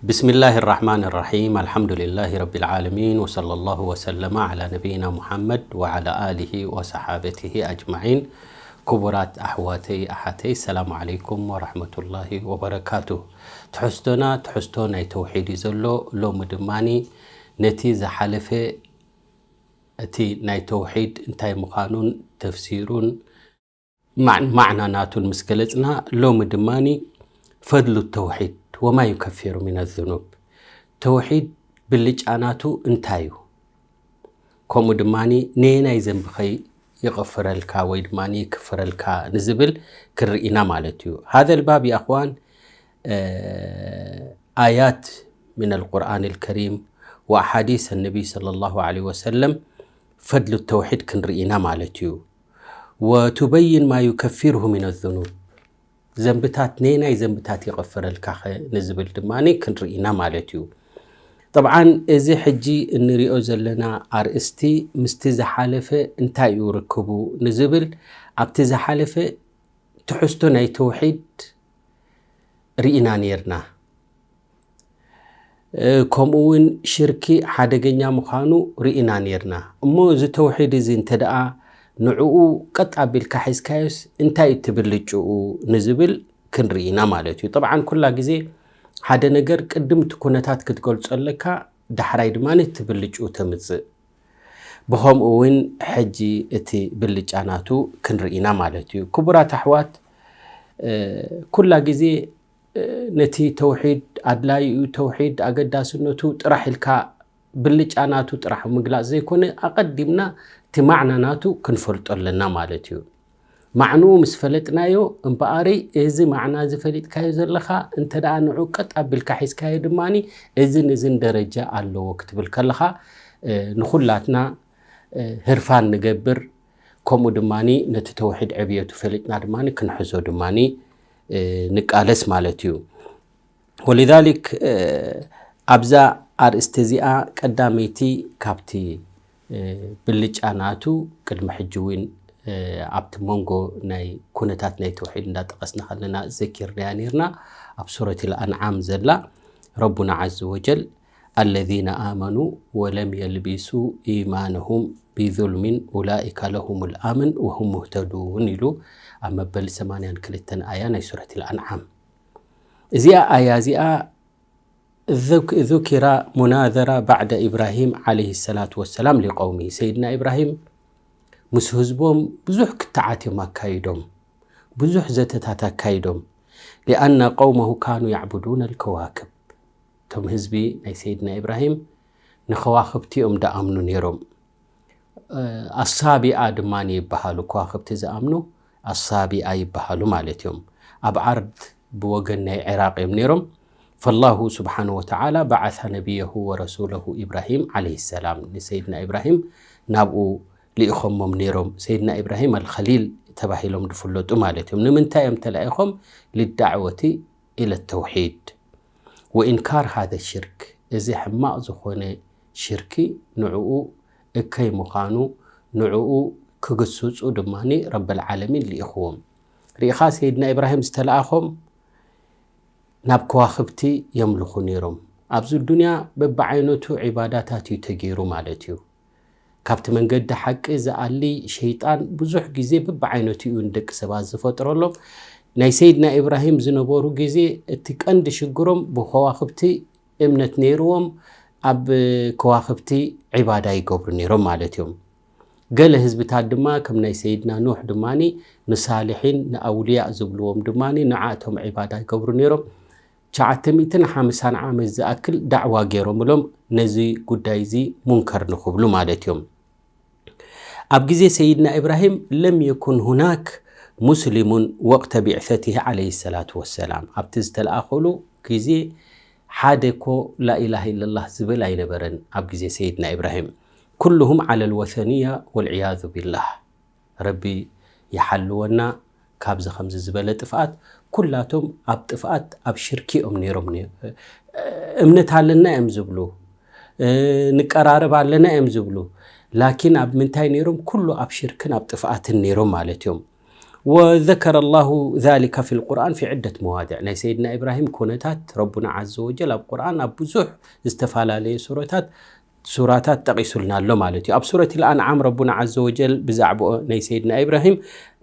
بسم الله الرحمن الرحيم. الحمد لله رب العالمين، وصلى الله وسلم على نبينا محمد وعلى آله وصحابته أجمعين. ክቡራት ኣሕዋተይ ኣሓተይ፣ ሰላም ዓለይኩም ወራሕመቱላሂ ወበረካቱ። ትሕዝቶና ትሕዝቶ ናይ ተውሒድ እዩ ዘሎ። ሎሚ ድማኒ ነቲ ዝሓለፈ፣ እቲ ናይ ተውሒድ እንታይ ምዃኑን ተፍሲሩን ማዕ-፣ ማዕና ናቱን ምስ ገለጽና፣ ሎሚ ድማኒ ፈድሉ ተውሒድ ወማ ዩከፊሩ ሚነ ዙኑብ፣ ተውሒድ ብልጫ ናቱ እንታይ እዩ፣ ከምኡ ድማኒ ነየናይ ዘንብኸይ ይቕፍረልካ ወይ ድማኒ ይክፍረልካ ንዝብል ክንርኢና ማለት እዩ። هذا الباب يا أخوان، آيات من القرآن الكريم وأحاديث النبي صلى الله عليه وسلم ፈድሉ ተውሒድ ክንርኢና ማለት እዩ። وتبين ما يكفره من الذنوب፣ ዘንብታት ነየናይ ዘንብታት ይቕፍረልካ ኸ ንዝብል ድማኒ ክንርኢና ማለት እዩ። ጠብዓን እዚ ሕጂ እንሪኦ ዘለና ኣርእስቲ ምስቲ ዝሓለፈ እንታይ እዩ ርክቡ ንዝብል፣ ኣብቲ ዝሓለፈ ትሕዝቶ ናይ ተውሒድ ርኢና ኔርና። እ፣ ከምኡ እውን ሽርኪ ሓደገኛ ምዃኑ ርኢና ኔርና። እሞ እዚ ተውሒድ እዚ እንተ ደኣ ንዕኡ ቀጥ ኣቢልካ ሒዝካዮስ እንታይ እዩ እቲ ብልጭኡ ንዝብል ክንርኢና ማለት እዩ። ጠብዓን ኩላ ግዜ ሓደ ነገር ቅድም እቲ ኩነታት ክትገልጾ ኣለካ፣ ዳሕራይ ድማ እቲ ብልጭኡ ተምጽእ። ብኸምኡ እውን ሕጂ እቲ ብልጫ ናቱ ክንርኢና ማለት እዩ። ክቡራት ኣሕዋት፣ እ፣ ኩላ ግዜ፣ እ፣ ነቲ ተውሒድ ኣድላዩ እዩ፣ ተውሒድ ኣገዳስነቱ ጥራሕ ኢልካ ብልጫ ናቱ ጥራሕ ምግላጽ ዘይኮነ፣ ኣቐዲምና እቲ ማዕና ናቱ ክንፈልጦ ኣለና ማለት እዩ። ማዕንኡ ምስ ፈለጥናዮ እምበኣሪ፣ እዚ ማዕና እዚ ፈሊጥካዮ ዘለኻ፣ እንተ ደኣ ንዑ ቀጥ ኣቢልካ ሒዝካዮ ድማኒ፣ እዝን እዝን ደረጃ ኣለዎ ክትብል ከለኻ፣ እ፣ ንኹላትና፣ እ፣ ህርፋን ንገብር። ከምኡ ድማኒ ነቲ ተውሒድ ዕብየቱ ፈሊጥና ድማኒ ክንሕዞ ድማኒ፣ እ፣ ንቃለስ ማለት እዩ። ولذلك፣ እ፣ ኣብዛ ኣርእስቲ እዚኣ ቀዳመይቲ ካብቲ፣ እ፣ ብልጫ ናቱ ቅድሚ ሕጂ እውን፣ እ፣ ኣብቲ መንጎ ናይ ኩነታት ናይ ተውሒድ እንዳጠቐስና ከለና ዘኪርናያ ነይርና። ኣብ ሱረት ኣልኣንዓም ዘላ ረቡና ዓዘ ወጀል፣ الذين آمنوا ولم يلبسوا إيمانهم بظلم أولئك لهم الأمن وهم مهتدون ኢሉ ኣብ መበል ሰማንያን ክልተን ኣያ ናይ ሱረት ኣልኣንዓም። እዚኣ ኣያ እዚኣ ذك-، ذكر مناظرة بعد إبراهيم عليه الصلاة والسلام لقومه። ሰይድና ኢብራሂም ምስ ህዝቦም ብዙሕ ክትዓት እዮም ኣካይዶም፣ ብዙሕ ዘተታት ኣካይዶም። لأن قومه كانوا يعبدون الكواكب። እቶም ህዝቢ ናይ ሰይድና ኢብራሂም ንኸዋኽብቲ እዮም ደኣምኑ ነይሮም። እ፣ ኣሳቢኣ ድማ ይበሃሉ፣ ከዋኽብቲ ዝኣምኑ ኣሳቢኣ ይበሃሉ ማለት እዮም። ኣብ ዓርድ ብወገን ናይ ዒራቕ እዮም ነይሮም። فالله سبحانه وتعالى بعث نبيه ورسوله إبراهيم عليه السلام። ንሰይድና ኢብራሂም ናብኡ ልኢኾሞም ነይሮም። ሰይድና ኢብራሂም ኣልኸሊል ተባሂሎም ዝፍለጡ ማለት እዮም። ንምንታይ እዮም ተላኢኾም? للدعوة إلى التوحيد وإنكار هذا الشرك። እዚ ሕማቕ ዝኾነ ሽርኪ ንዕኡ እከይ ምዃኑ፣ ንዕኡ ክግስጹ ድማኒ ረበል ዓለሚን ልኢኽዎም። ርኢኻ፣ ሰይድና ኢብራሂም ዝተለኣኾም ናብ ከዋኽብቲ የምልኹ ነይሮም። ኣብዚ ዱንያ በብዓይነቱ ዒባዳታት እዩ ተገይሩ ማለት እዩ። ካብቲ መንገዲ ሓቂ ዝኣሊ ሸይጣን ብዙሕ ግዜ በብዓይነቱ እዩ ንደቂ ሰባት ዝፈጥረሎም። ናይ ሰይድና ኢብራሂም ዝነበሩ ግዜ እቲ ቀንዲ ሽግሮም ብከዋኽብቲ እምነት ነይርዎም፣ ኣብ ከዋኽብቲ ዒባዳ ይገብሩ ነይሮም ማለት እዮም። ገለ ህዝብታት ድማ ከም ናይ ሰይድና ኑሕ ድማኒ ንሳልሒን ንኣውልያእ ዝብልዎም ድማኒ ንዓቶም ዒባዳ ይገብሩ ነይሮም። ትሽዓተ ሚእትን ሓምሳን ዓመት ዝኣክል ዳዕዋ ገይሮምሎም ነዚ ጉዳይ እዚ ሙንከር ንኽብሉ ማለት እዮም። ኣብ ግዜ ሰይድና ኢብራሂም ለም የኩን ሁናክ ሙስሊሙን ወቅተ ቢዕሰቲሂ ዓለይሂ ሰላቱ ወሰላም፣ ኣብቲ ዝተለኣኸሉ ግዜ ሓደ እኮ ላኢላሃ ኢለላህ ዝብል ኣይነበረን ኣብ ግዜ ሰይድና ኢብራሂም። ኩሉሁም ዓለል ወሰንያ ወልዕያዙ ቢላህ። ረቢ ይሓልወና ካብዚ ከምዚ ዝበለ ጥፍኣት። ኩላቶም ኣብ ጥፍኣት ኣብ ሽርኪ እዮም ነይሮም። እምነት ኣለና እዮም ዝብሉ፣ ንቀራረብ ኣለና እዮም ዝብሉ፣ ላኪን ኣብ ምንታይ ነይሮም? ኩሉ ኣብ ሽርክን ኣብ ጥፍኣትን ነይሮም ማለት እዮም። وذكر الله ذلك في القرآن في عدة مواضع. ናይ ሰይድና ኢብራሂም ኩነታት ረቡና ዓዘ ወጀል ኣብ ቁርኣን ኣብ ብዙሕ ዝተፈላለየ ሱረታት ሱራታት ጠቒሱልና ኣሎ ማለት እዩ። ኣብ ሱረት ኣልኣንዓም ረቡና ዓዘ ወጀል ብዛዕባኡ ናይ ሰይድና ኢብራሂም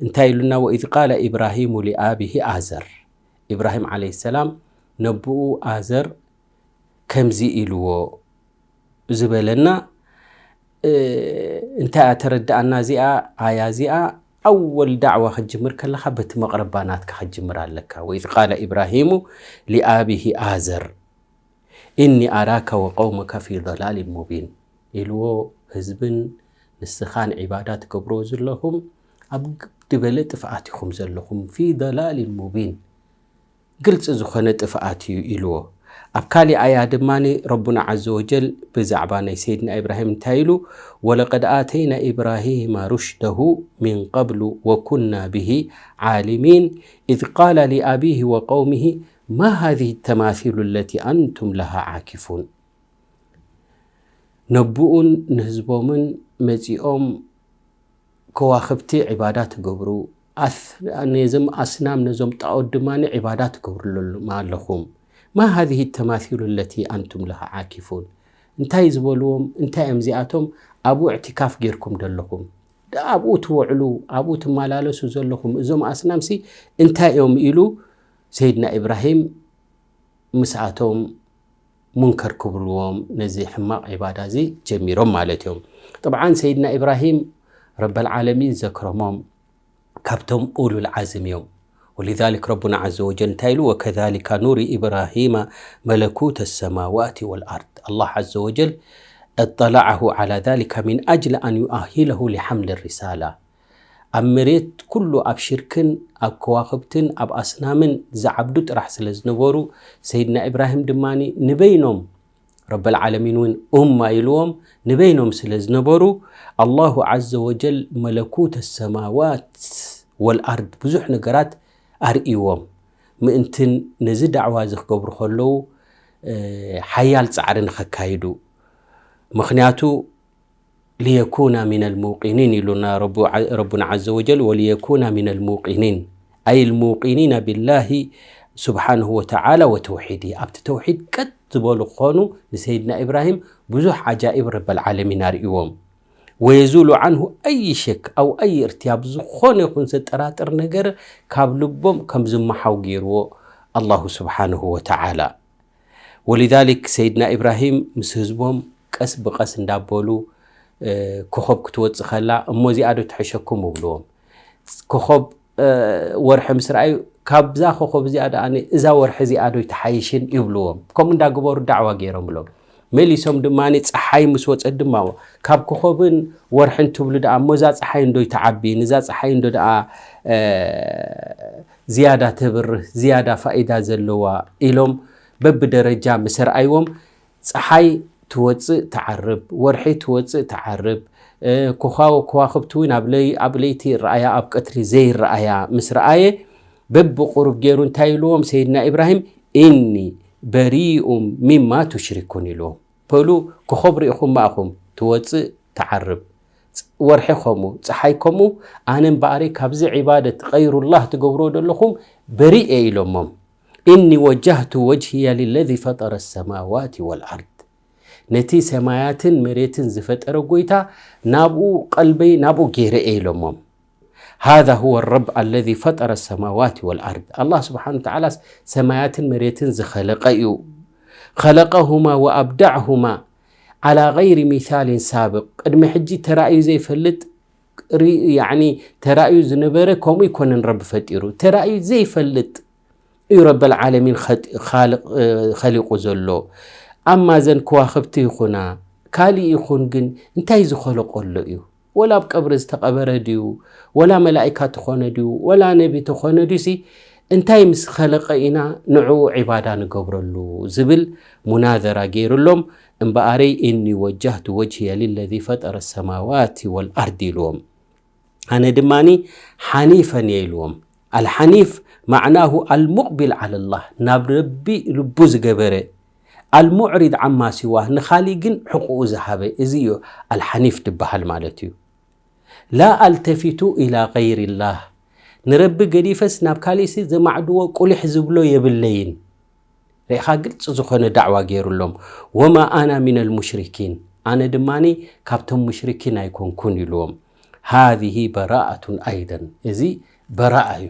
እንታይ ኢሉና? وإذ قال إبراهيم لأبيه آزر። ኢብራሂም ዓለይሂ ሰላም ነብኡ ኣዘር ከምዚ ኢልዎ ዝበለና እንታይ እያ ተረድኣና? እዚኣ ኣያ እዚኣ ኣወል ዳዕዋ ክትጅምር ከለኻ በቲ መቕረባ ናትካ ክትጅምር ኣለካ። وإذ قال إبراهيم لأبيه آزر إني أراك وقومك في ضلال مبين ኢልዎ። ህዝብን ንስኻን ዒባዳ ትገብርዎ ዘለኹም ኣብ ግዲ በለ ጥፍኣት ኢኹም ዘለኹም። في ضلال مبين ግልፂ ዝኾነ ጥፍኣት እዩ ኢልዎ። ኣብ ካሊእ ኣያ ድማ ረቡና ዓዘ ወጀል ብዛዕባ ናይ ሰይድና ኢብራሂም እንታይ ኢሉ? ولقد آتينا إبراهيم رشده من قبل وكنا به عالمين إذ قال لأبيه وقومه ما هذه التماثيل التي أنتم لها عاكفون። ነብኡን ንህዝቦምን መፂኦም ከዋኽብቲ ዒባዳ ትገብሩ፣ ነዞም ኣስናም ነዞም ጣዖት ድማ ዒባዳ ትገብሩሎም ኣለኹም። ما هذه التماثيل التي أنتم لها عاكفون እንታይ ዝበልዎም እንታይ እዮም እዚኣቶም ኣብኡ እዕቲካፍ ጌርኩም ዘለኹም ኣብኡ ትውዕሉ ኣብኡ ትመላለሱ ዘለኹም እዞም ኣስናምሲ እንታይ እዮም ኢሉ ሰይድና ኢብራሂም ምስኣቶም ሙንከር ክብልዎም ነዚ ሕማቕ ዒባዳ እዚ ጀሚሮም ማለት እዮም። ጥብዓን ሰይድና ኢብራሂም ረበል ዓለሚን ዘክረሞም ካብቶም ኡሉል ዓዝም እዮም። ولذلك ረቡና ዓዘ ወጀል እንታይ ኢሉ? وكذلك نري إبراهيم ملكوت السماوات والأرض الله عز وجل اطلعه على ذلك من أجل أن يؤهله لحمل الرسالة ኣብ መሬት ኩሉ ኣብ ሽርክን ኣብ ከዋኽብትን ኣብ ኣስናምን ዝዓብዱ ጥራሕ ስለ ዝነበሩ ሰይድና ኢብራሂም ድማ ንበይኖም ረበል ዓለሚን እውን ኡማ ኢልዎም ንበይኖም ስለ ዝነበሩ ኣላሁ ዓዘ ወጀል መለኩተ ሰማዋት ወልኣርድ ብዙሕ ነገራት ኣርእይዎም ምእንትን ነዚ ዳዕዋ እዚ ክገብሩ ከለዉ ሓያል ፃዕሪ ንኸካይዱ ምኽንያቱ ليكونا من الموقنين ኢሉና ረቡና ዓዘ ወጀል وليكونا من الموقنين أي الموقنين بالله سبحانه وتعالى وتوحيده ኣብቲ ተውሒድ ቀጥ ዝበሉ ክኾኑ ንሰይድና ኢብራሂም ብዙሕ ዓጃኢብ ረበል ዓለሚን ኣርእዎም ويزول عنه أي شك أو أي ارتياب ዝኾነ ይኹን ዘጠራጥር ነገር ካብ ልቦም ከም ዝመሓው ገይርዎ ኣላሁ ስብሓንሁ ወተዓላ ولذلك ሰይድና ኢብራሂም ምስ ህዝቦም ቀስ ብቐስ እንዳበሉ ኮኸብ ክትወፅእ ከላ እሞ እዚኣ ዶ ትሕሸኩም ይብልዎም ኮኸብ ወርሒ ምስ ረኣዩ ካብዛ ኮኸብ እዚኣ ደኣ እዛ ወርሒ እዚኣ ዶ ይትሓይሽን ይብልዎም ከምኡ እንዳግበሩ ዳዕዋ ገይሮምሎም መሊሶም ድማ ፀሓይ ምስ ወፀት ድማ ካብ ኮኸብን ወርሕን ትብሉ ደኣ እሞ እዛ ፀሓይ እንዶ ይትዓቢ ንዛ ፀሓይ እንዶ ደኣ ዝያዳ ተብርህ ዝያዳ ፋኢዳ ዘለዋ ኢሎም በብደረጃ ምስ ኣርኣይዎም ፀሓይ ትወፅእ ትዓርብ ወርሒ ትወፅእ ትዓርብ ኮኻው ከዋኽብቲ እውን ኣብ ለይ ኣብ ለይቲ ይረኣያ ኣብ ቀትሪ ዘይረኣያ ምስ ረኣየ በብቁሩብ ገይሩ እንታይ ኢልዎም ሰይድና ኢብራሂም እኒ በሪኡ ሚማ ቱሽሪኩን ኢልዎም በሉ ኮኸብ ርኢኹም ማእኹም ትወፅእ ትዓርብ ወርሒ ከምኡ ፀሓይ ከምኡ ኣነ እምበኣረይ ካብዚ ዒባደት ቀይሩላህ ትገብርዎ ዘለኹም በሪእ እየ ኢሎሞም እኒ ወጃህቱ ወጅህየ ሊለዚ ፈጠረ ሰማዋት ወልኣርድ ነቲ ሰማያትን መሬትን ዝፈጠረ ጎይታ ናብኡ ቀልበይ ናብኡ ገይረ እየ ኢሎሞም هذا هو الرب الذي فطر السماوات والأرض الله سبحانه وتعالى ሰማያትን መሬትን ዝኸለቀ እዩ خلقهما وأبدعهما على غير مثال سابق ቅድሚ ሕጂ ተራእዩ ዘይፈልጥ ተራእዩ ዝነበረ ከምኡ ይኮነን ረቢ ፈጢሩ ተራእዩ ዘይፈልጥ እዩ ረበል ዓለሚን ኸሊቁ ዘሎ ኣማ ዘን ከዋኽብቲ ይኹና ካሊእ ይኹን ግን እንታይ ዝኸለቆ ኣሎ እዩ ወላ ኣብ ቀብሪ ዝተቐበረ ድዩ ወላ መላኢካ ትኾነ ድዩ ወላ ነቢ ተኾነ ድዩሲ እንታይ ምስ ኸለቐ ኢና ንዕኡ ዒባዳ ንገብረሉ ዝብል ሙናዘራ ገይሩሎም እምበኣረይ እኒ ወጃህቱ ወጅህየ ሊለዚ ፈጠረ ሰማዋት ወልኣርድ ኢልዎም ኣነ ድማ ሓኒፈን እየ ኢልዎም ኣልሓኒፍ ማዕናሁ ኣልሙቅቢል ዓለላህ ናብ ረቢ ልቡ ዝገበረ ኣልሙዕሪድ ዓማ ሲዋህ ንኻሊእ ግን ሕቁኡ ዝሃበ እዚ እዩ ኣልሓኒፍ ትበሃል ማለት እዩ ላ ኣልተፊቱ ኢላ ገይሪላህ ንረቢ ገዲፈስ ናብ ካሊእሲ ዘማዕድዎ ቁሊሕ ዝብሎ የብለይን። ርኢኻ ግልፂ ዝኾነ ዳዕዋ ገይሩሎም። ወማ ኣና ሚነል ሙሽሪኪን፣ ኣነ ድማኒ ካብቶም ሙሽሪኪን ኣይኮንኩን ኢልዎም። ሃዚህ በራኣቱን ኣይደን፣ እዚ በራኣ እዩ።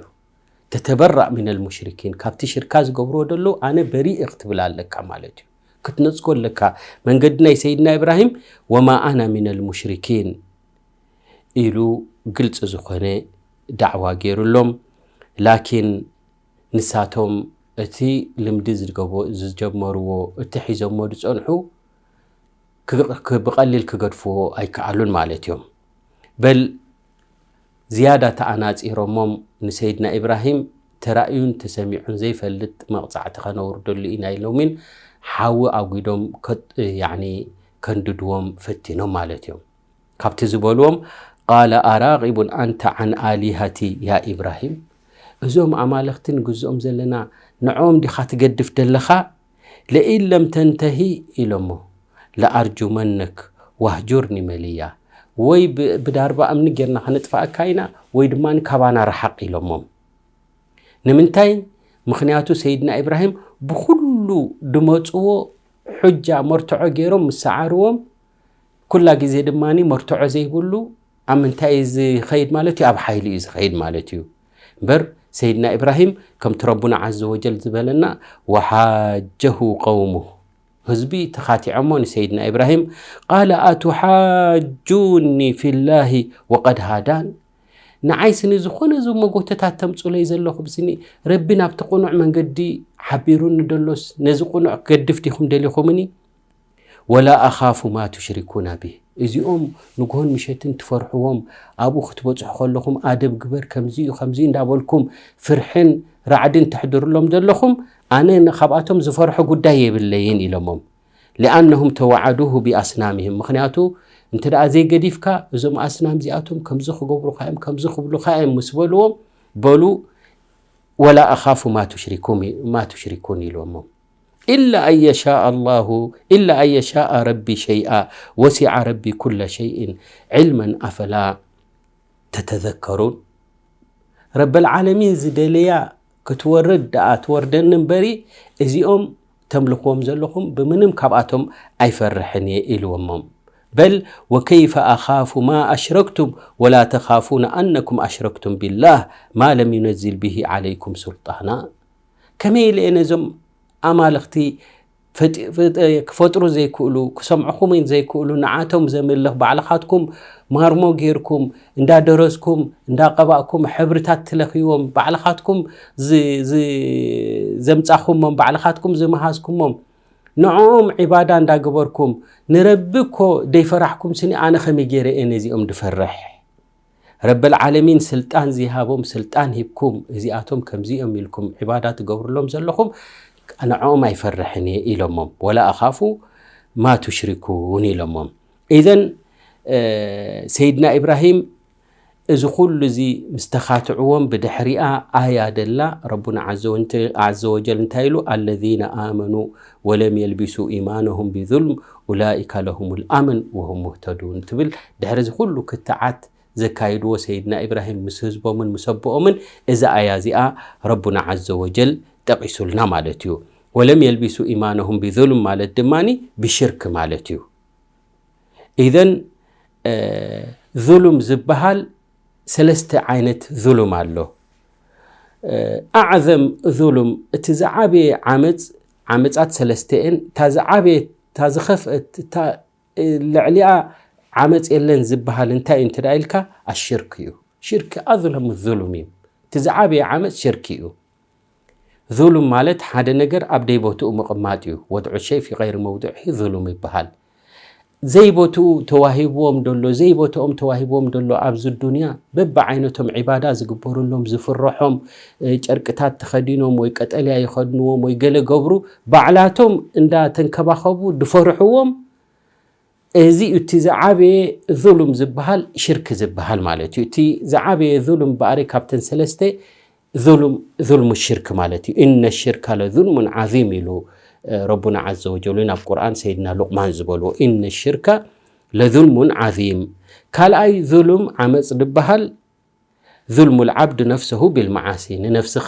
ተተበራእ ሚነል ሙሽሪኪን፣ ካብቲ ሽርካ ዝገብርዎ ዘለዉ ኣነ በሪእ ክትብል ኣለካ ማለት እዩ። ክትነፅጎ ኣለካ መንገዲ ናይ ሰይድና ኢብራሂም። ወማ ኣና ሚነል ሙሽሪኪን ኢሉ ግልፂ ዝኾነ ዳዕዋ ገይሩሎም። ላኪን ንሳቶም እቲ ልምዲ ዝገቦ-፣ ዝጀመርዎ፣ እቲ ሒዞሞ ዝፀንሑ ክ-፣ ክ-፣ ብቐሊል ክገድፍዎ ኣይከኣሉን ማለት እዮም። በል ዝያዳ ተኣናፂሮሞም ንሰይድና ኢብራሂም ተራእዩን ተሰሚዑን ዘይፈልጥ መቕፃዕቲ ከነውርደሉ ኢና ኢሎምን ሓዊ ኣጒዶም ከ-፣ ያኒ ከንድድዎም ፈቲኖም ማለት እዮም። ካብቲ ዝበልዎም ቃለ ኣራጊቡን ኣንተ ዓን ኣሊሃቲ ያ ኢብራሂም፣ እዞም ኣማልኽቲ ንግዝኦም ዘለና ንዕኦም ዲኻ ትገድፍ ደለኻ? ለኢን ለም ተንተሂ ኢሎሞ ለኣርጁመነክ ዋህጁርኒ መልያ፣ ወይ ብ-፣ ብዳርባ እምኒ ጌርና ከነጥፍኣካ ኢና ወይ ድማ ካባና ረሓቕ ኢሎሞም። ንምንታይ? ምኽንያቱ ሰይድና ኢብራሂም ብኹሉ ድመፅዎ ሑጃ መርትዖ ገይሮም ምስ ሰዓርዎም ኩላ ግዜ ድማ መርትዖ ዘይብሉ ኣብ ምንታይ እዩ ዝኸይድ ማለት እዩ? ኣብ ሓይሊ እዩ ዝኸይድ ማለት እዩ። እምበር ሰይድና ኢብራሂም ከምቲ ረቡና ዓዘ ወጀል ዝበለና ወሓጀሁ ቀውሙ ህዝቢ ተኻቲዖሞ ንሰይድና ኢብራሂም ቃለ ኣቱሓጁኒ ፊላሂ ወቀድ ሃዳን ንዓይ ስኒ ዝኾነ እዚ መጎተታት ተምፁለይ ዘለኹም ስኒ ረቢ ናብቲ ቅኑዕ መንገዲ ሓቢሩኒ ደሎስ ነዚ ቅኑዕ ክገድፍ ዲኹም ደሊኹምኒ? ወላ ኣኻፉ ማ ቱሽሪኩና ቢህ እዚኦም ንግሆን ምሸትን ትፈርሕዎም ኣብኡ ክትበፅሑ ከለኹም ኣደብ ግበር ከምዚዩ ከምዚዩ እንዳበልኩም ፍርሕን ራዕድን ተሕድርሎም ዘለኹም ኣነ ካብኣቶም ዝፈርሖ ጉዳይ የብለይን ኢሎሞም። ሊኣነሁም ተዋዓዱሁ ቢኣስናሚህም ምኽንያቱ እንተ ደኣ ዘይገዲፍካ እዞም ኣስናም እዚኣቶም ከምዚ ክገብሩካ እዮም ከምዚ ክብሉካ እዮም ምስ በልዎም በሉ ወላ ኣኻፉ ማ ቱሽሪኩም ማ ቱሽሪኩን ኢልዎሞ ኢላ ኣን የሻእ ኣላሁ ኢላ ኣን የሻእ ረቢ ሸይኣ ወሲዐ ረቢ ኩለ ሸይእን ዕልመን ኣፈላ ተተዘከሩን ረበል ዓለሚን ዝደለያ ክትወርድ ደኣ ትወርደኒ እምበሪ እዚኦም ተምልኽዎም ዘለኹም ብምንም ካብኣቶም ኣይፈርሕን እየ ኢልዎሞም በል ወከይፈ ኣኻፉ ማ ኣሽረክቱም ወላ ተኻፉነ ኣነኩም ኣሽረክቱም ቢላህ ማ ለም ዩነዝል ብሂ ዓለይኩም ሱልጣና ከመይ ኢለ እየ ነዞም ኣማልኽቲ ፈጢ-፣ ፈጠ-፣ ክፈጥሩ ዘይክእሉ ክሰምዕኹም ዘይክእሉ ንዓቶም ዘምልኽ ባዕልኻትኩም ማርሞ ጌርኩም እንዳደረስኩም እንዳቀባእኩም ሕብርታት ትለኽይዎም ባዕልኻትኩም ዝ-፣ ዝ-፣ ዘምጻኹሞም ባዕልኻትኩም ዝመሃዝኩሞም ንዕኦም ዒባዳ እንዳገበርኩም ንረቢ እኮ ደይፈራሕኩም ስኒ ኣነ ከመይ ገይረ እየ ነዚኦም ድፈርሕ ረበል ዓለሚን ስልጣን ዝይሃቦም ስልጣን ሂብኩም እዚኣቶም ከምዚኦም ኢልኩም ዒባዳ ትገብርሎም ዘለኹም ንዕኦም ኣይፈርሕን እየ ኢሎሞም ወላ ኣኻፉ ማ ቱሽሪኩን ኢሎሞም ኢዘን ሰይድና ኢብራሂም እዚ ኩሉ እዚ ምስ ተኻትዕዎም ብድሕሪኣ ኣያ ደላ ረቡና ዓዘ ወጀል እንታይ ኢሉ ኣለዚነ ኣመኑ ወለም የልቢሱ ኢማነሁም ቢዙልም ኡላኢካ ለሁም ልኣምን ወሁም ሙህተዱን ትብል ድሕሪ እዚ ኩሉ ክትዓት ዘካይድዎ ሰይድና ኢብራሂም ምስ ህዝቦምን ምስ ኣቦኦምን እዛ ኣያ እዚኣ ረቡና ዓዘ ወጀል ጠቒሱልና ማለት እዩ። ወለም የልቢሱ ኢማነሁም ቢዙልም ማለት ድማ ብሽርክ ማለት እዩ። ኢዘን ዙሉም ዝበሃል ሰለስተ ዓይነት ዙሉም ኣሎ። ኣዕዘም ዙሉም እቲ ዝዓበየ ዓመፅ ዓመፃት ሰለስተ እየን። እታ ዝዓበየ እታ ዝኸፍአት እታ ልዕሊኣ ዓመፅ የለን ዝበሃል እንታይ እዩ እንተ ኢልካ ኣሽርክ እዩ። ሽርክ ኣዝለሙ ዙሉም እዩ። እቲ ዝዓበየ ዓመፅ ሽርክ እዩ። ዙሉም ማለት ሓደ ነገር ኣብ ደይ ቦትኡ ምቕማጥ እዩ። ወድዑ ሸይ ፊ ገይሪ መውድዒ ዙሉም ይበሃል። ዘይቦትኡ ተዋሂብዎም ደሎ ዘይቦትኦም ተዋሂብዎም ደሎ ኣብዚ ዱንያ በብዓይነቶም ዒባዳ ዝግበረሎም ዝፍረሖም ጨርቅታት ተኸዲኖም ወይ ቀጠልያ ይኸድንዎም ወይ ገለ ገብሩ ባዕላቶም እንዳተንከባኸቡ ድፈርሕዎም እዚ እዩ እቲ ዝዓበየ ዙሉም ዝበሃል ሽርክ ዝበሃል ማለት እዩ። እቲ ዝዓበየ ዙሉም በኣሪ ካብተን ሰለስተ ዙልም ዙልሙ ሽርክ ማለት እዩ። እነ ሽርካ ለዙልሙን ዓዚም ኢሉ ረቡና ዓዘ ወጀሉ ናብ ቁርኣን ሰይድና ሉቅማን ዝበልዎ እነ ሽርካ ለዙልሙን ዓዚም። ካልኣይ ዙሉም ዓመፅ ዝበሃል ظلم العبد نفسه بالمعاصي ንነፍስኻ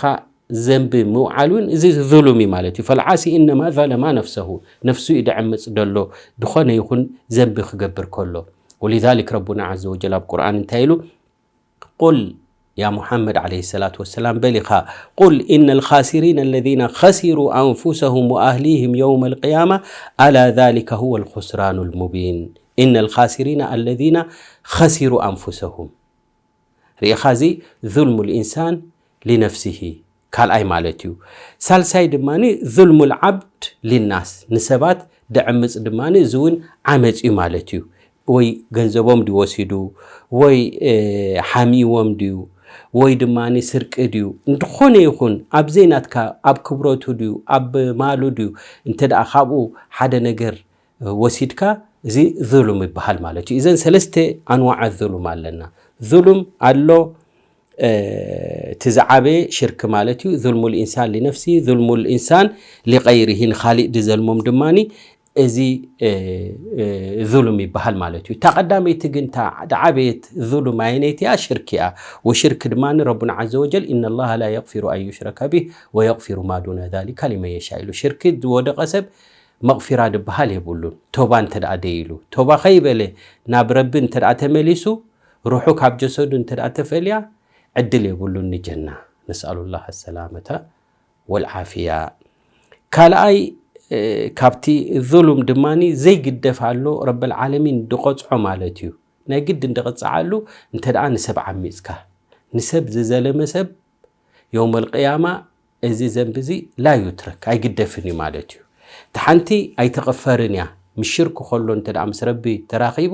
ዘንቢ ምውዓል እውን እዚ ظلم እዩ ማለት እዩ። فالعاصي إنما ظلم نفسه ነፍሱ እዩ ድዕምፅ ደሎ ዝኾነ ይኹን ዘንቢ ክገብር ከሎ። ولذلك ربنا عز وجل ኣብ ቁርኣን እንታይ ኢሉ? قل يا محمد عليه الصلاة والسلام በል ኢኻ قل إن الخاسرين الذين خسروا أنفسهم وأهليهم يوم القيامة ألا ذلك هو الخسران المبين إن الخاسرين الذين خسروا أنفسهم ርኢኻ እዚ ظلم الإنسان لنفسه ካልኣይ ማለት እዩ። ሳልሳይ ድማ ظلم العبد للناس ንሰባት ድዕምፅ ድማ እዚ እውን ዓመፅ እዩ ማለት እዩ። ወይ ገንዘቦም ድዩ ወሲዱ ወይ ሓሚዎም ድዩ ወይ ድማ ስርቂ ድዩ እንድኾነ ይኹን ኣብ ዘይናትካ ኣብ ክብረቱ ድዩ ኣብ ማሉ ድዩ እንተ ደኣ ካብኡ ሓደ ነገር ወሲድካ እዚ ظلم ይበሃል ማለት እዩ። እዘን ሰለስተ ኣንዋዓት ظلم ኣለና። ظلم ኣሎ እቲ ዝዓበየ ሽርክ ማለት እዩ። ظلم الإنسان لنفسه ظلم الإنسان لغيره ንኻሊእ ድዘልሞም ድማ እዚ ظلم ይበሃል ማለት እዩ። እታ ቀዳመይቲ ግን እታ ዝዓበየት ظلم ኣየነይቲ እያ? ሽርክ እያ። ወሽርክ ድማ ረቡና عز وجل إن الله لا يغفر أن يشرك به ويغفر ما دون ذلك لمن يشاء ኢሉ ሽርክ ዝወደቐ ሰብ መቕፊራ ድበሃል የብሉን። ቶባ እንተ ደኣ ደይሉ ቶባ ከይበለ ናብ ረቢ እንተ ደኣ ተመሊሱ ሩሑ ካብ ጀሰዱ እንተ ደኣ ተፈልያ ዕድል የብሉን ንጀና። نسأل الله السلامة والعافية ካልኣይ ካብቲ ظلم ድማ ዘይግደፍ ኣሎ ረበል ዓለሚን ድቐፅዖ ማለት እዩ። ናይ ግድን ድቕፅዓሉ እንተ ደኣ ንሰብ ዓሚፅካ ንሰብ ዝዘለመ ሰብ የውመል ቅያማ እዚ ዘንቢ እዚ ላ ዩትረክ ኣይግደፍን እዩ ማለት እዩ። እቲ ሓንቲ ኣይትቕፈርን እያ። ምስ ሽርክ ከሎ እንተ ደኣ ምስ ረቢ ተራኺቡ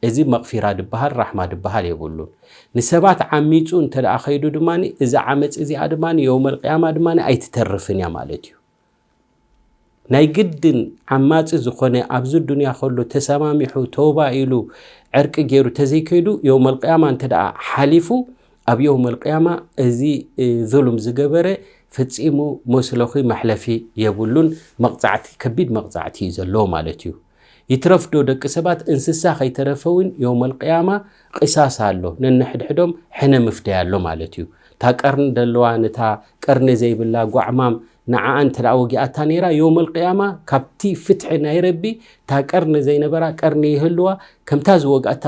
እዚ መቕፊራ ድበሃል ራሕማ ድበሃል የብሉን። ንሰባት ዓሚፁ እንተ ደኣ ኸይዱ ድማ እዚ ዓመፅ እዚኣ ድማ የውመል ቅያማ ድማ ኣይትተርፍን እያ ማለት እዩ። ናይ ግድን ዓማፂ ዝኾነ ኣብዚ ዱንያ ከሎ ተሰማሚሑ ተውባ ኢሉ ዕርቂ ገይሩ ተዘይከይዱ የውመል ቅያማ እንተ ደኣ ሓሊፉ ኣብ የውመል ቅያማ እዚ ዙሉም ዝገበረ ፈጺሙ መስለኺ መሕለፊ የብሉን። መቕጻዕቲ ከቢድ መቕጻዕቲ እዩ ዘለዎ ማለት እዩ። ይትረፍዶ ደቂ ሰባት እንስሳ ከይተረፈ እውን የውመል ቅያማ ቅሳስ ኣሎ። ነንሕድሕዶም ሕነ ምፍዳይ ኣሎ ማለት እዩ። እታ ቀርኒ ደለዋ ነታ ቀርኒ ዘይብላ ጓዕማም ንዓኣ እንተ ደኣ ወጊኣታ ነይራ የውመል ቅያማ ካብቲ ፍትሒ ናይ ረቢ እታ ቀርኒ ዘይነበራ ቀርኒ ይህልዋ ከምታ ዝወግኣታ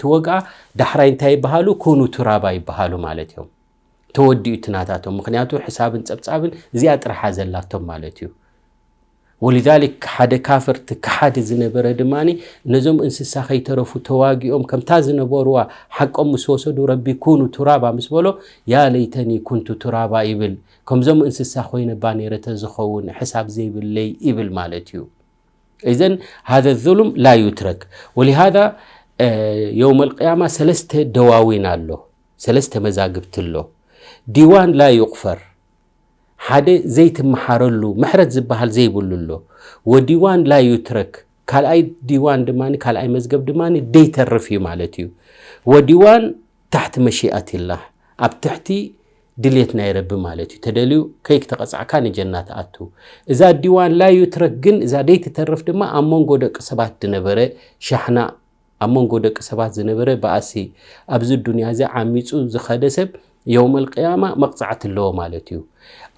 ትወግኣ ዳሕራይ እንታይ ይበሃሉ? ኩኑ ቱራባ ይበሃሉ ማለት እዮም። ተወዲኡ እቲ ናታቶም ምክንያቱ ሕሳብን ጸብጻብን እዚኣ ጥራሓ ዘላቶም ማለት እዩ። ولذلك ሓደ ካፍር እቲ ከሓዲ ዝነበረ ድማ ነዞም እንስሳ ከይተረፉ ተዋጊኦም ከምታ ዝነበርዋ ሓቆም ምስ ወሰዱ ረቢ ኩኑ ቱራባ ምስ በሎ ያ ለይተኒ ኩንቱ ቱራባ ይብል። ከምዞም እንስሳ ኮይነ ባ ነይረ ተዝኸውን ሕሳብ ዘይብለይ ይብል ማለት እዩ። إذن هذا الظلم لا يترك ولهذا يوم القيامة ሰለስተ ደዋዊን ኣሎ። ሰለስተ መዛግብቲ ኣሎ። ዲዋን ላ ዩቕፈር ሓደ ዘይትመሓረሉ ምሕረት ዝበሃል ዘይብሉ ኣሎ። ወዲዋን ላ ዩትረክ ካልኣይ ዲዋን ድማ ካልኣይ መዝገብ ድማ ደይተርፍ እዩ ማለት እዩ። ወዲዋን ታሕቲ መሽኣት ላህ ኣብ ትሕቲ ድሌት ናይ ረቢ ማለት እዩ። ተደልዩ ከይክተቐጻዕካ ንጀና ትኣቱ። እዛ ዲዋን ላ ዩትረክ ግን እዛ ደይትተርፍ ድማ ኣብ መንጎ ደቂ ሰባት ዝነበረ ሻሕና ኣብ መንጎ ደቂ ሰባት ዝነበረ ባእሲ ኣብዚ ዱንያ እዚ ዓሚጹ ዝኸደ ሰብ የውመል ቅያማ መቕጻዕቲ ኣለዎ ማለት እዩ።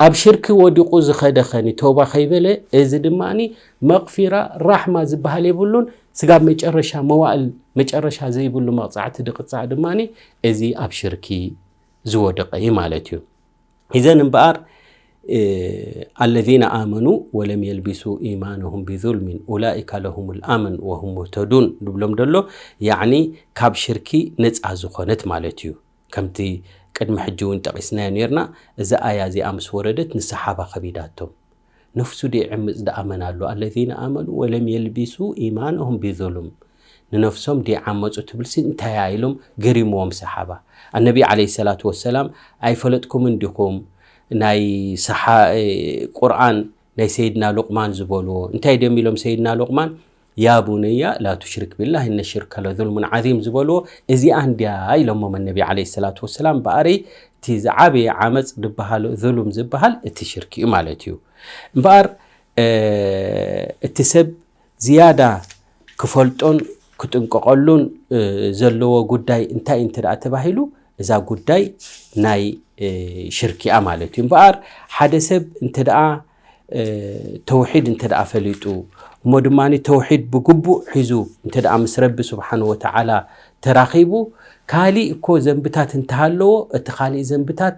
ኣብ ሽርኪ ወዲቑ ዝኸደ ኸኒ ተውባ ከይበለ እዚ ድማ መቕፊራ ራሕማ ዝበሃል የብሉን። ስጋብ መጨረሻ መዋእል መጨረሻ ዘይብሉ መቕጻዕቲ ድቕጻዕ ድማ እዚ ኣብ ሽርኪ ዝወደቐ እዩ ማለት እዩ። إذن እምበኣር الذين آمنوا ولم يلبسوا إيمانهم بظلم أولئك لهم الأمن وهم مهتدون ድብሎም ደሎ ያዕኒ ካብ ሽርኪ ነፃ ዝኾነት ማለት እዩ። ከምቲ ቅድሚ ሕጂ እውን ጠቒስናዮ ነርና እዛ ኣያ እዚኣ ምስ ወረደት ንሰሓባ ከቢዳቶም ነፍሱ ድይዕምፅ ደኣ መን ኣሎ? الذين آمنوا ولم يلبسوا إيمانهم بظلم ንነፍሶም ድይዓመፁ ትብልሲ እንታይ እያ ኢሎም ገሪምዎም ሰሓባ። ኣነቢ عليه الصلاة والسلام ኣይፈለጥኩምን ዲኹም ናይ ሰሓ ቁርኣን ናይ ሰይድና ሉቕማን ዝበልዎ እንታይ ድዮም ኢሎም ሰይድና ሉቕማን يا بني لا تشرك بالله إن الشرك لظلم عظيم ዝበልዎ እዚኣ እንድያ ኢሎሞም ኣነቢ عليه الصلاة والسلام በኣረይ እቲ ዝዓበየ ዓመፅ ዝበሃል ظلم ዝበሃል እቲ ሽርክ እዩ ማለት እዩ። እምበኣር እቲ ሰብ ዝያዳ ክፈልጦን ክጥንቀቐሉን ዘለዎ ጉዳይ እንታይ እንተ ደኣ ተባሂሉ እዛ ጉዳይ ናይ ሽርኪያ ማለት እዩ። እምበኣር ሓደ ሰብ እንተ ደኣ ተውሒድ እንተ ደኣ ፈሊጡ፣ እሞ ድማ ተውሒድ ብግቡእ ሒዙ እንተ ደኣ ምስ ረቢ ስብሓን ወተዓላ ተራኺቡ፣ ካሊእ እኮ ዘንብታት እንተሃለዎ፣ እቲ ካሊእ ዘንብታት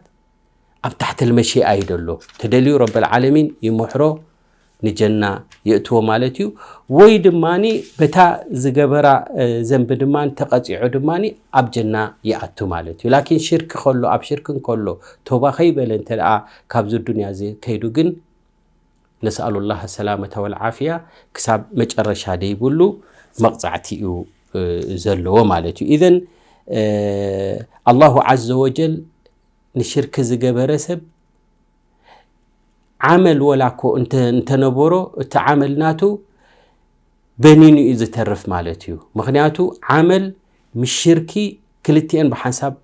ኣብ ታሕቲ ልመሽኣ እዩ ደሎ። ተደልዩ ረብል ዓለሚን ይምሕሮ፣ ንጀና የእትዎ ማለት እዩ። ወይ ድማ በታ ዝገበራ ዘንቢ ድማ ተቐፂዖ ድማ ኣብ ጀና ይኣቱ ማለት እዩ። ላኪን ሽርክ ከሎ፣ ኣብ ሽርክ እንከሎ ቶባ ከይበለ እንተ ደኣ ካብዚ ዱንያ እዚ ከይዱ ግን፣ ነስኣሉ ላህ ሰላመተ ወልዓፍያ፣ ክሳብ መጨረሻ ደይብሉ መቕፃዕቲ እዩ ዘለዎ ማለት እዩ። ኢዘን ኣላሁ ዓዘ ወጀል ንሽርክ ዝገበረ ሰብ ዓመል ወላ እኮ እንተ-፣ እንተነበሮ፣ እቲ ዓመል ናቱ በኒኑ እዩ ዝተርፍ ማለት እዩ። ምኽንያቱ ዓመል ምስ ሽርኪ ክልቲኤን ብሓንሳብ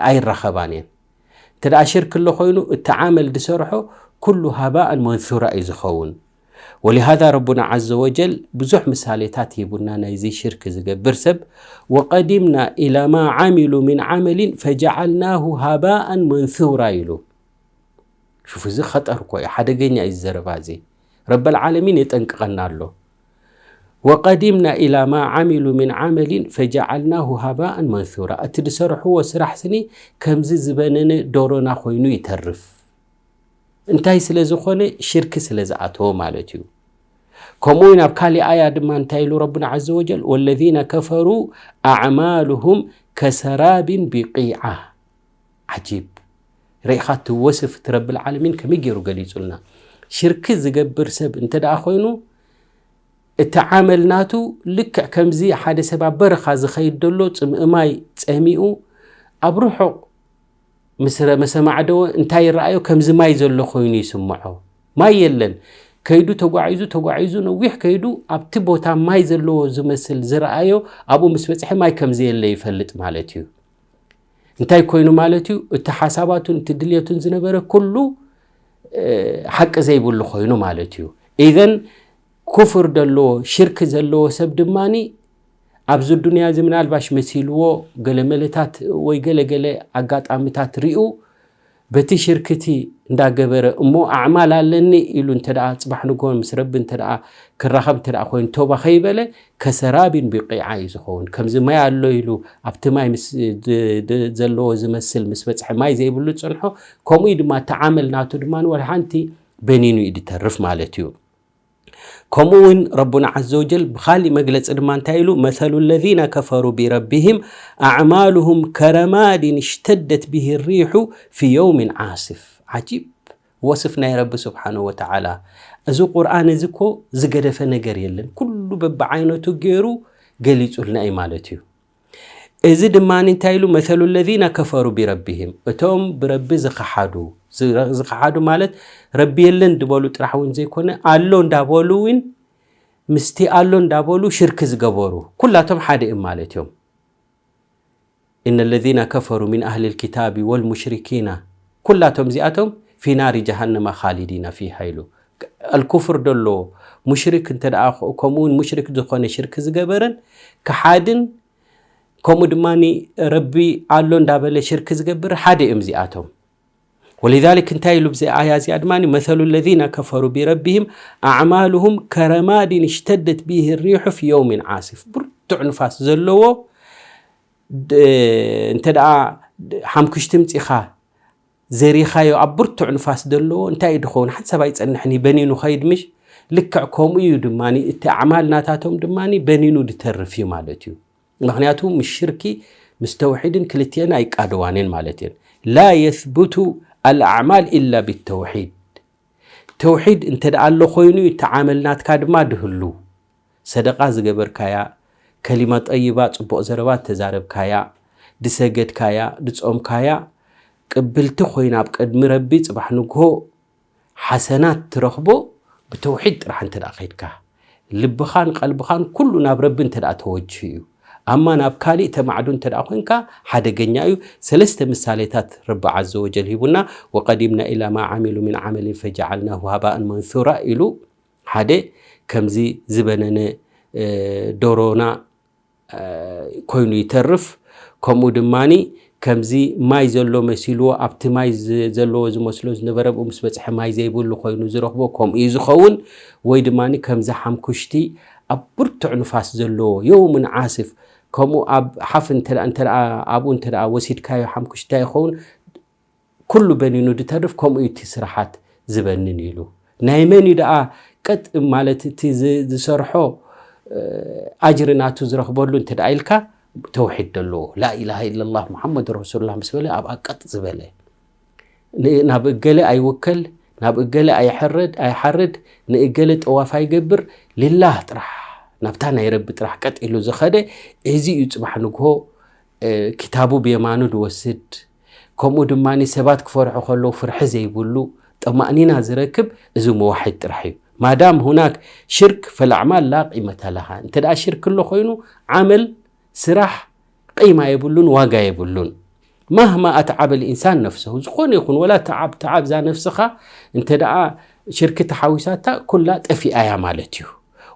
ኣይራኸባን እየን። እንተ ደኣ ሽርክ ኣሎ ኮይኑ፣ እቲ ዓመል ዝሰርሖ ኩሉ ሃባእን መንሱራ እዩ ዝኸውን። ወሊሃዛ ረቡና ዓዘ ወጀል ብዙሕ ምሳሌታት ሂቡና ናይዚ ሽርክ ዝገብር ሰብ። ወቀዲምና ኢላ ማ ዓሚሉ ምን ዓመሊን ፈጀዓልናሁ ሃባኣን መንሱራ ኢሉ። ሹፍ፣ እዚ ኸጠር እኮ እዩ፣ ሓደገኛ እዩ ዘረባ እዚ። ረበል ዓለሚን የጠንቅቐና ኣሎ። ወቀዲምና ኢላ ማ ዓሚሉ ምን ዓመሊን ፈጀዓልናሁ ሃባኣን መንሱራ። እቲ ዝሰርሕዎ ስራሕ ስኒ ከምዚ ዝበነነ ዶሮና ኮይኑ ይተርፍ። እንታይ ስለ ዝኾነ? ሽርክ ስለ ዝኣተዎ ማለት እዩ። ከምኡ እውን ኣብ ካሊእ ኣያ ድማ እንታይ ኢሉ ረቡና ዓዘ ወጀል? ወለዚነ ከፈሩ ኣዕማሉሁም ከሰራቢን ቢቂዓ። ዓጂብ። ርኢኻ እቲ ወስፍ እቲ ረብል ዓለሚን ከመይ ገይሩ ገሊጹልና? ሽርክ ዝገብር ሰብ እንተ ደኣ ኮይኑ፣ እቲ ዓመል ናቱ ልክዕ ከምዚ ሓደ ሰብ ኣብ በረኻ ዝኸይድ ደሎ ጽምኢ ማይ ጸሚኡ ኣብ ርሑቕ ምስ ረ-፣ መሰማዕደወ እንታይ ይረኣዮ? ከምዚ ማይ ዘሎ ኮይኑ ይስምዖ። ማይ የለን። ከይዱ ተጓዒዙ፣ ተጓዒዙ ነዊሕ ከይዱ ኣብቲ ቦታ ማይ ዘለዎ ዝመስል ዝረኣዮ ኣብኡ ምስ በጽሐ ማይ ከም ዘየለ ይፈልጥ ማለት እዩ። እንታይ ኮይኑ ማለት እዩ? እቲ ሓሳባቱን እቲ ድልየቱን ዝነበረ ኩሉ፣ እ፣ ሓቂ ዘይብሉ ኮይኑ ማለት እዩ። ኢዘን ኩፍር ዘለዎ፣ ሽርክ ዘለዎ ሰብ ድማኒ ኣብዚ ዱንያ እዚ ምናልባሽ መሲልዎ ገለ መለታት ወይ ገለ ገለ ኣጋጣሚታት ሪኡ በቲ ሽርክቲ እንዳገበረ እሞ ኣዕማል ኣለኒ ኢሉ እንተ ደኣ ጽባሕ ንግሆ ምስ ረቢ እንተ ደኣ ክራኸብ እንተ ደኣ ኮይኑ ቶባ ከይበለ ከሰራቢን ቢቂዓ እዩ ዝኸውን። ከምዚ ማይ ኣሎ ኢሉ ኣብቲ ማይ ምስ ድ-፣ ድ-፣ ዘለዎ ዝመስል ምስ በጽሐ ማይ ዘይብሉ ዝጸንሖ፣ ከምኡ እዩ ድማ እቲ ዓመል ናቱ ድማ ወላ ሓንቲ በኒኑ እዩ ዝተርፍ ማለት እዩ። ከምኡ እውን ረቡና ዓዘ ወጀል ብኻሊእ መግለጺ ድማ እንታይ ኢሉ? መሰሉ ለዚነ ከፈሩ ቢረቢሂም ኣዕማሉሁም ከረማዲን እሽተደት ቢሂ ሪሑ ፊ የውሚን ዓስፍ። ዓጂብ ወስፍ ናይ ረቢ ስብሓነሁ ወተዓላ። እዚ ቁርኣን እዚ እኮ ዝገደፈ ነገር የለን። ኩሉ በብዓይነቱ ገይሩ ገሊጹልና እዩ ማለት እዩ። እዚ ድማ እንታይ ኢሉ? መሰሉ ለዚነ ከፈሩ ቢረቢሂም፣ እቶም ብረቢ ዝኸሓዱ፣ ዝ-፣ ዝኸሓዱ ማለት ረቢ የለን ድበሉ ጥራሕ እውን ዘይኮነ፣ ኣሎ እንዳበሉ እውን፣ ምስቲ ኣሎ እንዳበሉ ሽርክ ዝገበሩ፣ ኩላቶም ሓደ እዮም ማለት እዮም። ኢነ ለዚነ ከፈሩ ሚን ኣህሊል ኪታቢ ወልሙሽሪኪና፣ ኩላቶም እዚኣቶም ፊ ናሪ ጀሃነማ ኻሊዲና ፊሃ ኢሉ። ኣልኩፍር ደሎ፣ ሙሽሪክ እንተ ደኣ ኸ-፣ ከምኡ እውን ሙሽሪክ ዝኾነ ሽርክ ዝገበረን ክሓድን፣ ከምኡ ድማ ረቢ ኣሎ እንዳበለ ሽርክ ዝገብር ሓደ እዮም እዚኣቶም። ወሊዛሊክ እንታይ ኢሉ ብዚ ኣያ እዚኣ ድማ፣ መሰሉ ለዚነ ከፈሩ ቢረቢሂም ኣዕማሉሁም ከረማዲን እሽተደት ቢሂ ሪሑ ፊ የውሚን ዓስፍ። ብርቱዕ ንፋስ ዘለዎ፣ ድ-፣ እንተ ደኣ ሓምኩሽቲ ምጺኻ ዘሪኻዮ ኣብ ብርቱዕ ንፋስ ዘለዎ እንታይ እዩ ድኸውን? ሓንሳብ ኣይጸንሕን እዩ፣ በኒኑ ኸይድ ምሽ? ልክዕ ከምኡ እዩ ድማ፣ እቲ ኣዕማል ናታቶም ድማ በኒኑ ድተርፍ እዩ ማለት እዩ። ምኽንያቱ ምስ ሽርኪ ምስ ተውሒድን ክልቲአን ኣይቃደዋንን ማለት እየን። ላ የስቡቱ ኣልኣዕማል ኢላ ብተውሒድ። ተውሒድ እንተ ደኣ ኣሎ ኮይኑ እዩ፣ እቲ ዓመል ናትካ ድማ ድህሉ። ሰደቓ ዝገበርካያ፣ ከሊማ ጠይባ፣ ጽቡቕ ዘረባ እተዛረብካያ፣ ድሰገድካያ፣ ድጾምካያ፣ ቅብልቲ ኮይና ኣብ ቅድሚ ረቢ ጽባሕ ንግሆ ሓሰናት ትረኽቦ ብተውሒድ ጥራሕ እንተ ደኣ ኸይድካ። ልብኻን ቀልብኻን ኩሉ ናብ ረቢ እንተ ደኣ ተወጅሁ እዩ። ኣማ ናብ ካሊእ ተማዕዱ እንተ ደኣ ኮይንካ ሓደገኛ እዩ። ሰለስተ ምሳሌታት ረቢ ዓዘ ወጀል ሂቡና፣ ወቀዲምና ኢላ ማ ዓሚሉ ሚን ዓመሊን ፈጀዓልናሁ ሃባእን መንሱራ ኢሉ፣ ሓደ ከምዚ ዝበነነ፣ እ፣ ዶሮና፣ እ፣ ኮይኑ ይተርፍ። ከምኡ ድማኒ ከምዚ ማይ ዘሎ መሲልዎ ኣብቲ ማይ ዝ- ዘለዎ ዝመስሎ ዝነበረ ብኡ ምስ በፅሐ ማይ ዘይብሉ ኮይኑ ዝረኽቦ ከምኡ እዩ ዝኸውን። ወይ ድማኒ ከምዚ ሓምኩሽቲ ኣብ ብርቱዕ ንፋስ ዘለዎ የውምን ዓስፍ ከምኡ ኣብ ሓፍ እንተ እንተ ኣብኡ እንተ ወሲድካዮ ሓምኩሽቲ እንታይ ይኸውን? ኩሉ በኒኑ ድተርፍ ከምኡ እዩ እቲ ስራሓት ዝበንን ኢሉ። ናይ መን እዩ ደኣ ቀጥ ማለት እቲ ዝ- ዝሰርሖ እ፣ ኣጅሪ ናቱ ዝረኽበሉ እንተ ደኣ ኢልካ ተውሒድ ዘለዎ ላኢላሃ ኢለላህ ሙሓመድ ረሱሉላህ ምስ በለ ኣብኣ ቀጥ ዝበለ ን- ናብ እገለ ኣይውከል፣ ናብ እገለ ኣይሐረድ ኣይሓርድ፣ ንእገለ ጠዋፍ ኣይገብር፣ ሊላህ ጥራሕ ናብታ ናይ ረቢ ጥራሕ ቀጥ ኢሉ ዝኸደ። እዚ እዩ ፅባሕ ንግሆ እ፣ ክታቡ ብየማኑ ዝወስድ፣ ከምኡ ድማ ሰባት ክፈርሑ ከለዉ ፍርሒ ዘይብሉ ጠማእኒና ዝረክብ እዚ መዋሒድ ጥራሕ እዩ። ማዳም ሁናክ ሽርክ ፈልኣዕማል ላ ቂመተ ለሃ። እንተ ደኣ ሽርክ ኣሎ ኮይኑ ዓመል ስራሕ ቂማ የብሉን፣ ዋጋ የብሉን። ማህማ ኣትዓበ ልኢንሳን ነፍሰሁ፣ ዝኾነ ይኹን ወላ ተዓብ ተዓብ እዛ ነፍስኻ እንተ ደኣ ሽርክ ተሓዊሳታ ኩላ ጠፊኣ እያ ማለት እዩ።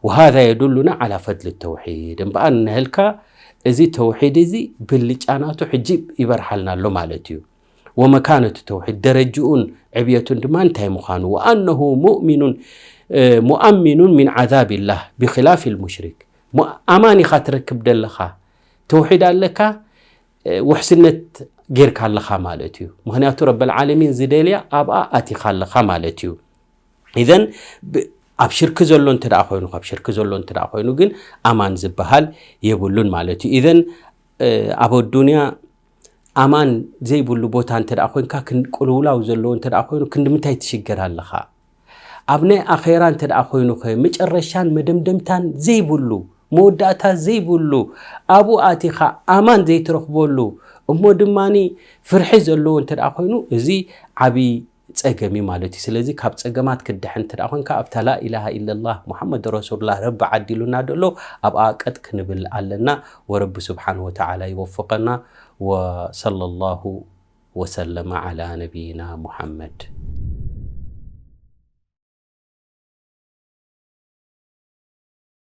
وهذا يدلنا على فضل التوحيد እምበኣር ንነህልካ እዚ ተውሒድ እዚ ብልጫ ናቱ ሕጂ ይበርሓልና ኣሎ ማለት እዩ። ومكانة التوحيد ደረጅኡን ዕብየቱን ድማ እንታይ ምዃኑ وأنه مؤمن مؤمن من عذاب الله بخلاف المشرك ሙ- ኣማን ኢኻ ትረክብ ደለኻ ተውሒድ ኣለካ ውሕስነት ጌርካ ኣለኻ ማለት እዩ። ምክንያቱ ረበል ዓለሚን ዝደልያ ኣብኣ ኣቲኻ ኣለኻ ማለት እዩ። ኢዘን ብ- ኣብ ሽርክ ዘሎ እንተ ደኣ ኮይኑ ካብ ሽርክ ዘሎ እንተ ደኣ ኮይኑ ግን ኣማን ዝበሃል የብሉን ማለት እዩ። ኢዘን እ፣ ኣብ ኣዱንያ ኣማን ዘይብሉ ቦታ እንተ ደኣ ኮይንካ ክን- ቅልውላው ዘለዎ እንተ ደኣ ኮይኑ ክንዲ ምንታይ ትሽገር ኣለኻ? ኣብ ናይ ኣኼራ እንተ ደኣ ኮይኑኸ መጨረሻን መደምደምታን ዘይብሉ መወዳእታ ዘይብሉ ኣብኡ ኣቲኻ ኣማን ዘይትረኽበሉ እሞ ድማ ፍርሒ ዘለዎ እንተ ደኣ ኮይኑ እዚ ዓብዪ ፀገም እዩ ማለት እዩ። ስለዚ ካብ ፀገማት ክድሕን እንተ ደኣ ኮይንካ ኣብታ ላኢላሃ ኢለላህ ሙሓመድ ረሱሉላህ ረቢ ዓዲሉና ደሎ ኣብኣ ቀጥ ክንብል ኣለና። ወረቢ ስብሓን ወተዓላ ይወፍቀና። ወሰለ ላሁ ወሰለመ ዓላ ነቢይና ሙሓመድ።